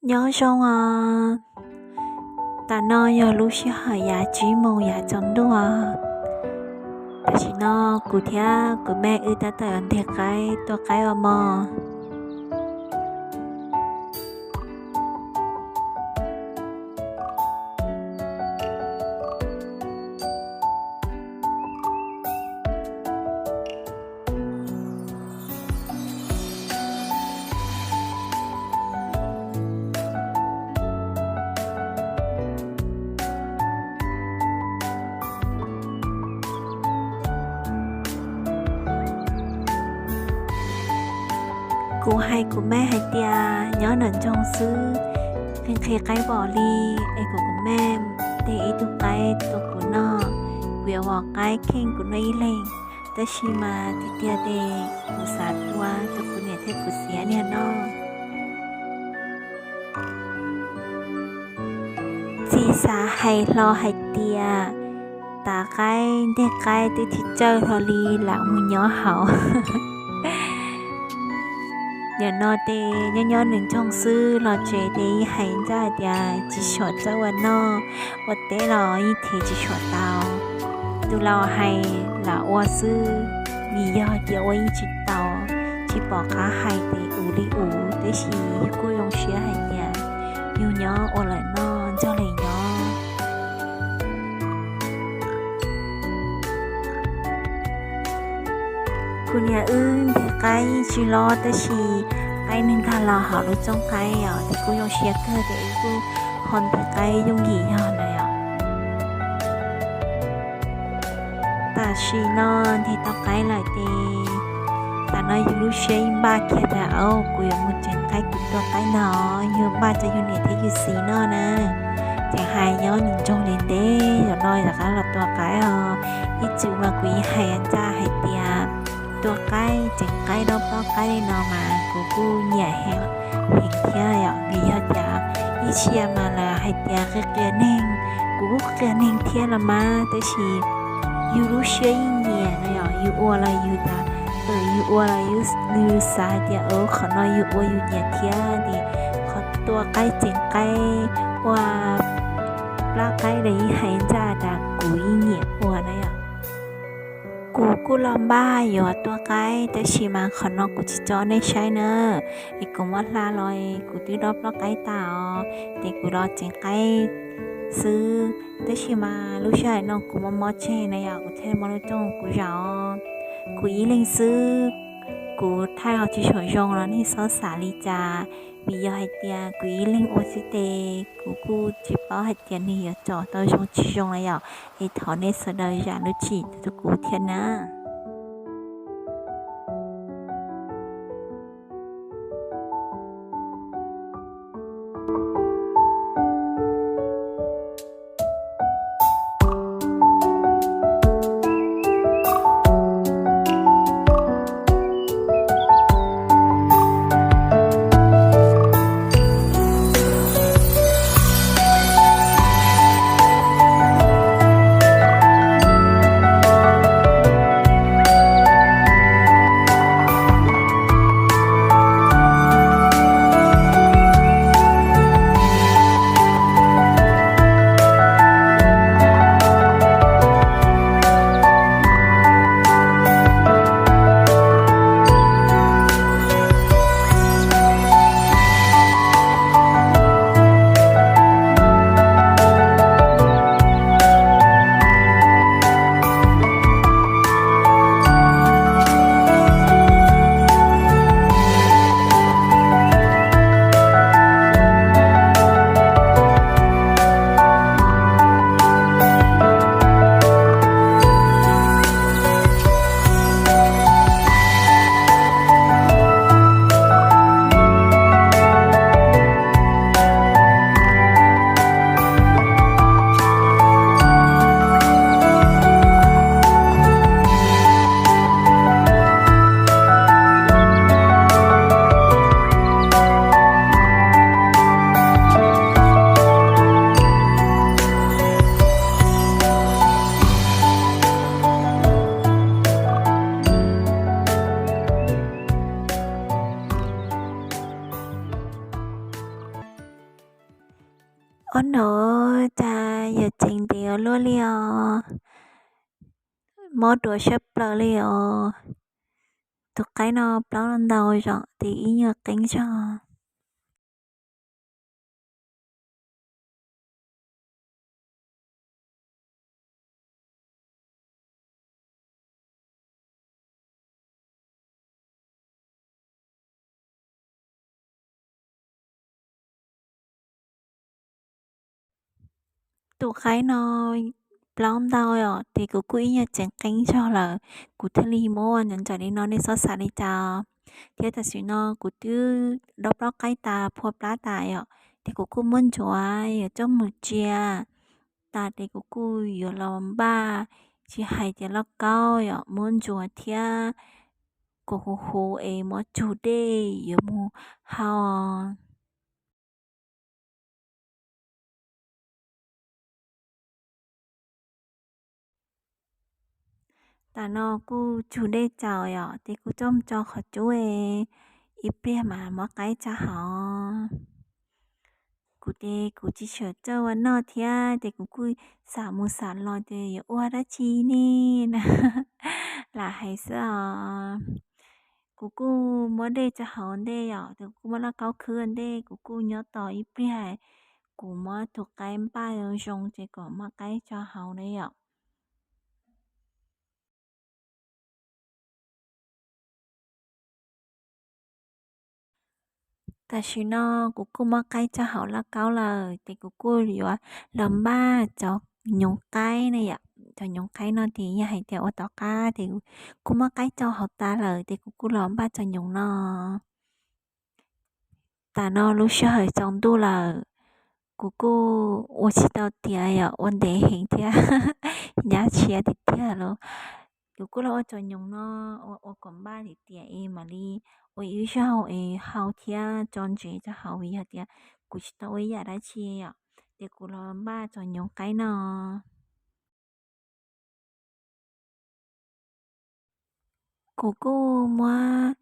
Nyob zoo os, tam no yog lub sij hawm yav tsib moos yav tsaus ntuj. Tam sim no kuv thiab kuv mej wb tab tom ntiag qaib tua qaib ua mov. Kuv hais kuv mej hais tias nyob nram nroog xwb, nqhis nqhis qaib npaum li, es kuv kuv mej tes ib tug qaib rau kuv noj, kuv yuav vom qaib kheej kuv noj ib leeg. Tab sis mas tiag tiag ces kuv xav tua rau kuv niam thiab kuv txiv niag noj. Txiv xav hais hlo hais tias tav qaib ntiag qaib twb tsis tsawj hlo li lam mus nyob hauv. Nim no ces nyob nyob nws ntsoog xwb, los tsev ces yeej hais ntsaj hais tias tsis suam txawj ua noj ua teb los yeej thev tsis suam tau. Tus laus hais lam ua xwb, vim yog tias ua yeej tsis tau, tsis pom qab hais ces ua li ua, tab sis kuj zoo siab hais tias yus nyob ua lawm noj, nrog lawm nyob. Kuv niam wb ntiag qaib yeej tsis loj, tab sis qaib neeg nkag los hauv lub txooj qaib os, ces kuj zoo siab kawg ces wb kuj ho ntiag qaib yooj yim yog na yom. Tam sim no ntiag tau qaib lawm ces tam no yus lub siab yeej npaj kiag tias, au, kuv yuav mus tseev qaib, kuv tua qaib ntag, yus npaj rau yus niam thiab yus txiv noj na. Tseem hais nyob nws ntsoog ntev ntev, zaum no rov qab los tua qaib os. Ib txwm mas kuv yeej hais ntsaj hais tias tua qaib tseev qaib dob plaub qaib li no mas kuv kuj nyiam heev thiab yom, vim yog tias ib txhia mas lawv hais tias qia qia neeg, kuv kuj qia neeg thiab los mas, tab sis yus lub siab yeej nyiam no yom, yus ua los yus tas, yus ua los yus xav hais tias qhov no yus ua yus nyiam thiab ces qhov tua qaib tseev qaib, ua plab qaib los yeej hais ntsaj tas kuv yeej nyiam ua na yom. Kuv kuj los npaj yuav tua qaib, tab sis mas qhov no kuv tsis tso nej saib na, es kuv muab hla los kuv twb dob plaub qaib tas os, ces kuv los tseev qaib xwb. Tab sis mas lub sij hawm no kuv mob mob tseg na yom, kuv thiaj muab lub rooj kuv zaum. Kuv ib leeg xwb, kuv thaij ho tsis tshua zoo los nej txhob xav li cas, vim yog hais tias kuv ib leeg ua xwb ces kuv kuj tsis paub hais tias nws yuav tsom tau zoo tsis zoo na yom, es thov nej sawv daws zam lub txim rau kuv thiab na. Ob no cas yog tseem ntev ua luaj li os, mob dua sab plaws li os. Tus qaib no plaub ntau zog tes ib nyuag qeeb zog. Tus qaib no plaub ntau os, tes kuv kuj ib nyuag tseem qeeb zog lawm, kuv thiaj li muab ua ntawm ntawm li no, nej txhob xav li cas. Thiab tam sim no kuv twb dob plaub qaib tas phua plab tas yom, tes kuv kuj muab ntsuav yuav coj mus tsia tas tes kuv kuj yuav los npaj, tsis hais tias lauj kaub yom, muab ntsuav thiab kom huv huv es muab tsug dej yuav mus hau. Tas no kuj tsug dej tsaus yom, tes kuj coj mus tso qhov cub, ib pliag mas muab qaib tso hauv. Kuv tes kuv tsis xav txawj ua noj thiab, tes kuv kuj xav mus xav los ces yuav ua dab tsi ne na, lam hais xwb os. Kuv kuj muab dej tso hauv ntej yom, tes kuv kuj muab lauj kaub khwb ua ntej, kuv kuj nyob tos ib pliag, kuv muab tus qaib npaj zoo zoo ces kom muab qaib tso hauv na yom. Tam sim no kuv kuj muab qaib tso hauv lauj kaub lawm, tes kuv kuj yuav los npaj cov nyoov qaib na yom. Cov nyoov qaib no tes yog hais tias ua tom qab tes kuv muab qaib tso hauv tas lawm, tes kuv kuj los npaj cov nyoov no. Tas no lub sij hawm tsaus ntuj lawm, kuv kuj ua tsis tau tiav yom, ua ntev heev thiab, nyab tshiab tiag tiag lauj. Kuv kuj los ua cov nyoov no, ua ua kom npaj tiav tiav es mam li ua ib zaug es hau thiab tso ntsev rau hauv, vim yog tias kuv tsis tau ua ib yam dab tsi yom, ces kuv los npaj cov nyoov qaib no. Kuv kuj muab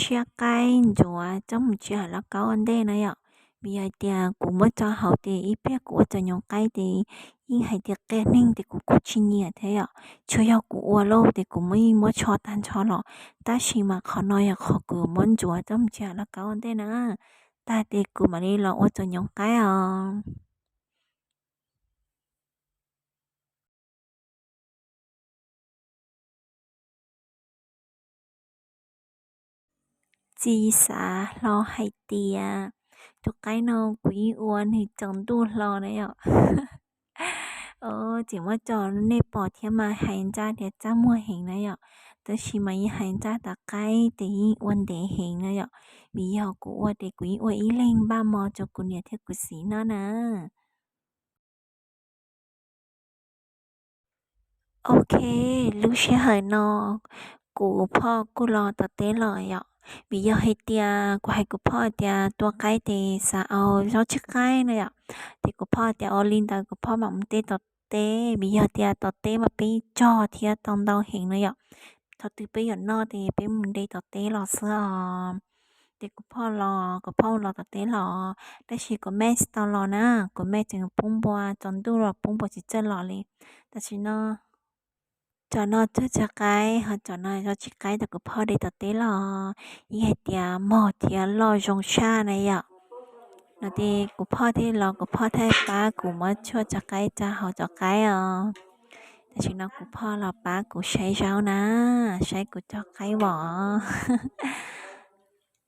siab qaib ntsuav coj mus tso hauv lauj kaub ua ntej na yom, vim yog hais tias kuv muab tso hauv ces ib pliag kuv ua cov nyoov qaib ces yeej hais tias qias neeg ces kuv kuj tsis nyiam thiab yom. Tsuas yog kuv ua lauj ces kuv muab yeej muab tsho tag nrho los, tab sis mas qhov no yog qhov kuv muab ntsuav coj mus tso hauv lauj kaub ua ntej na. Tag ces kuv mam li los ua cov nyoov qaib os. Tsis xav hlo hais tias tus qaib no kuv yeej ua nws tsaus ntuj hlo na yom. Tseem muab tso nej pom thiab mas hais ntsaj tias txaj muag heev na yom, tab sis mas yeej hais ntsaj tas qaib ces yeej ua ntev heev na yom, vim yog kuv ua ces kuv yeej ua ib leeg npaj mov rau kuv niam thiab kuv txiv noj na. Ok, lub sij hawm no kuv phauj kuj los tom teb los yom, vim yog hais tias kuv hais kuv phauj tias tua qaib ces xav au zaub tsib qaib na yom, ces kuv phauj tias ua li ntawd kuv phauj mam mus de tom teb, vim yog tias tom teb mas peb tsog thiab tau ntau heev na yom. Thaum twg peb yuav noj ces peb mus de tom teb los xwb os. Ces kuv phauj los, kuv phauj los tom teb los, tab sis kuv mej tsis tau los na, kuv mej tseem pub npua, tsaus ntuj los pub npua tsis txawj los li. Tam sim no cov no tshuaj tso qaib, ho cov no zaub tsib qaib tau kuv phauj de tom teb los, yeej hais tias mog thiab loj zoo tshaj na yom. No ces kuv phauj thiaj los, kuv phauj thiaj pab kuv muab tshuaj tso qaib tso hauv cov qaib os. Tam sim no kuv phauj los pab kuv saib zaub na, saib kuv cov qaib vom.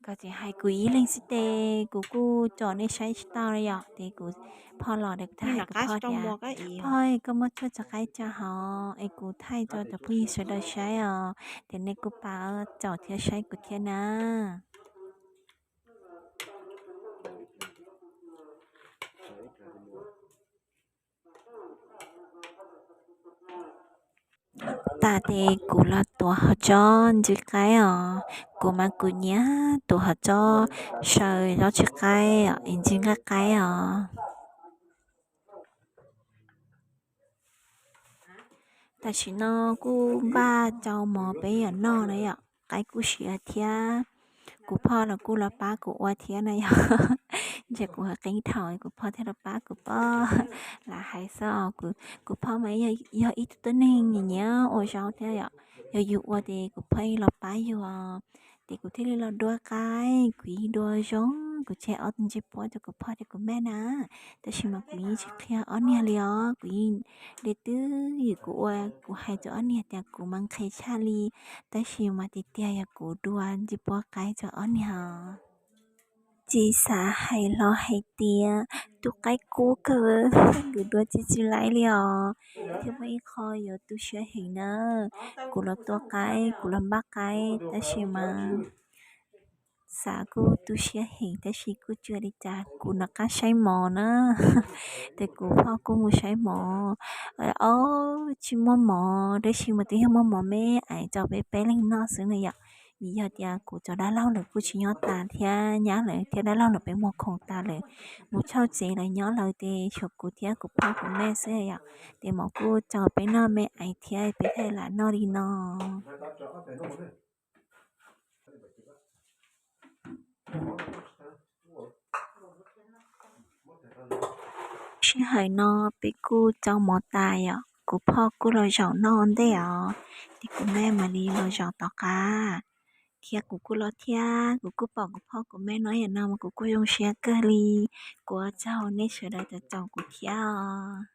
Koj tseem hais kuv ib leeg xwb tes kuv kuj tsom nej saib tsis tau li yom. Ces kuv phauj los es kuv thiaj hais kuv phauj tias, phauj, koj muab tshuaj tso qaib tso hauv es kuv thaij rau cov phooj ywg sawv daws saib os, ces nej kuj pab tsom thiab saib kuv thiab na. Tas ces kuv los tuav hauv tsob ntsis qaib os, kuv mas kuv nyiam tuav hauv tsob saw zaub tsib qaib es ntsis nqaij qaib os. Tam sim no kuj npaj tsau mov peb yuav noj na yom, qaib kuj siav thiab, kuv phauj los kuj los pab kuv ua thiab na yom. Ntshe kuv hais qee thaum kuv phauj thiaj los pab kuv pob. Lam hais xwb, kuv phauj mas yog ib tug tuab neeg nyiam nyiam ua zaub thiab yom. Yog yus ua ces kuv phauj yeej los pab yus os. Ces kuv thiaj li los dua qaib, kuv yeej dua zoo, kuv tseg ob tug ntsej puab rau kuv phauj thiab kuv mej na. Tab sis mas kuv yeej tsis qhia ob niag li os, kuv yeej de twb ywm kuv ua, kuv hais rau ob niag tias kuv mas nqhis tshaj li, tab sis mas tiag tiag yog kuv dua ntsej puab qaib rau ob niag. Tsis xav hais los hais tias tus qaib kub kawg, kuv dua tsis tsis laib li os. Thiab muaj ib qho yuav tu siab heev na, kuv los tua qaib, kuv los npaj qaib, tab sis mas xav kuj tu siab heev, tab sis kuj tsis ua li cas, kuv nov qab saib mov na. Ces kuv phauj kuj mus saib mov, ob tsis muaj mov, tab sis mas twb yog muaj mov me ais rau peb peb leeg noj xwb na yom. Vim yog tias kuv cov dab laug lawv kuj tsis nyob tas thiab, nyab lawv thiab dab laug lawv peb muag khoom tas lawm, mus tshauj tsev lawv nyob lawm, ces tshuav kuv thiab kuv phauj kuv mej xwb yom. Ces mov kuj rau peb noj me ais thiab peb thiaj lam noj li no. Sij hawm no peb kuj rau mov tas yom, kuv phauj kuj los zaum noj ua ntej os, ces kuv mej mam li los zaum tom qab. Thiab kuv kuj los thiab, kuv kuj pom kuv phauj kuv mej noj yam no mas kuv kuj zoo siab kawg li. Kuv ua tsaug nej sawv daws tau caum kuv thiab os.